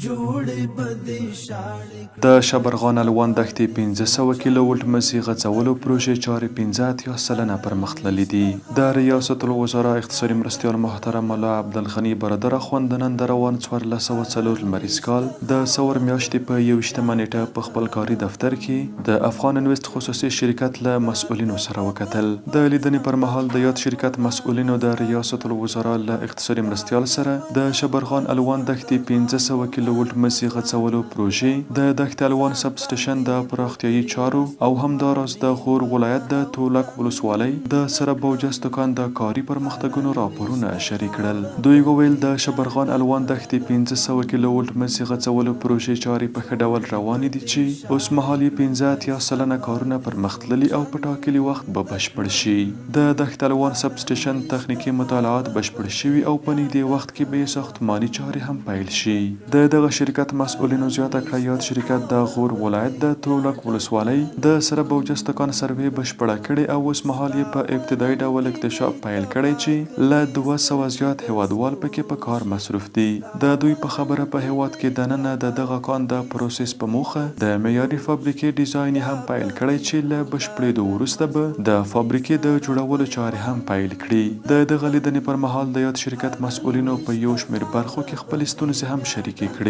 جوړې به دې شاړې. د شبرغان الوان دښتې 500 کیلو ولټ مزي غځولو پروژې چارې 85% پرمختللې دي. د ریاست الوزراء اقتصادي مرستیال محترم ملا عبدالغني برادر اخوند د نن د روان 1404 لمریز کال د ثور میاشتې په 21مه نېټه په خپل کاري دفتر کې د افغان انویسټ خصوصي شرکت له مسؤلینو سره وکتل. د لیدنې پر مهال د یاد شرکت مسؤلینو د ریاست الوزراء له اقتصادي مرستیال سره د شبرغان الوان دښتې 500 کیلو ولټ مزي غځولو پروژې، د دښتې الوان سب سټېشن د پراختیايي چارو او همداراز د غور ولایت د تولک ولسوالۍ د سره بوجس دکان د کاري پرمختګونو راپورونه شریک کړل. دوی وویل، د شبرغان الوان دښتې 500 کیلو ولټ مزي غځولو پروژې چارې په ښه ډول روانې دي چې اوسمهال یې 85% کارونه پرمختللي او په ټاکلي وخت به بشپړ شي. د دښت الوان سب سټېشن تخنیکي مطالعات بشپړ شوي او په نږدې وخت کې به یې ساختماني چارې هم پیل شي. د دغه شرکت مسؤلینو زیاته کړه، یاد شرکت د غور ولایت د تولک ولسوالۍ د سره بوجس دکان سروې بشپړه کړې او اوسمهال یې په ابتدايي ډول اکتشاف پیل کړی چې له 200 زیات هېوادوال پکې په کار مصروف دي. د دوی په خبره په هېواد کې دننه د دغه کان د پروسس په موخه د معیاري فابریکې ډیزاین یې هم پیل کړی چې له بشپړېدو وروسته به د فابریکې د جوړولو چارې هم پیل کړي. د دغه لیدنې پر مهال د یاد شرکت مسؤلینو په یو شمېر برخو کې خپلې ستونزې هم شریکې کړې.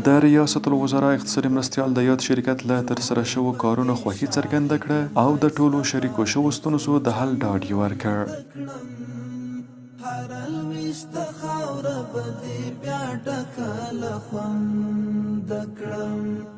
د ریاست الوزراء اقتصادي مرستیال د یاد شرکت له ترسره شوو کارونو خوښي څرګنده کړه او د ټولو شریکو شوو ستونزو د حل ډاډ یې ورکړ. هره لویشته خاوره به دې بیا ډکه له خونده کړم.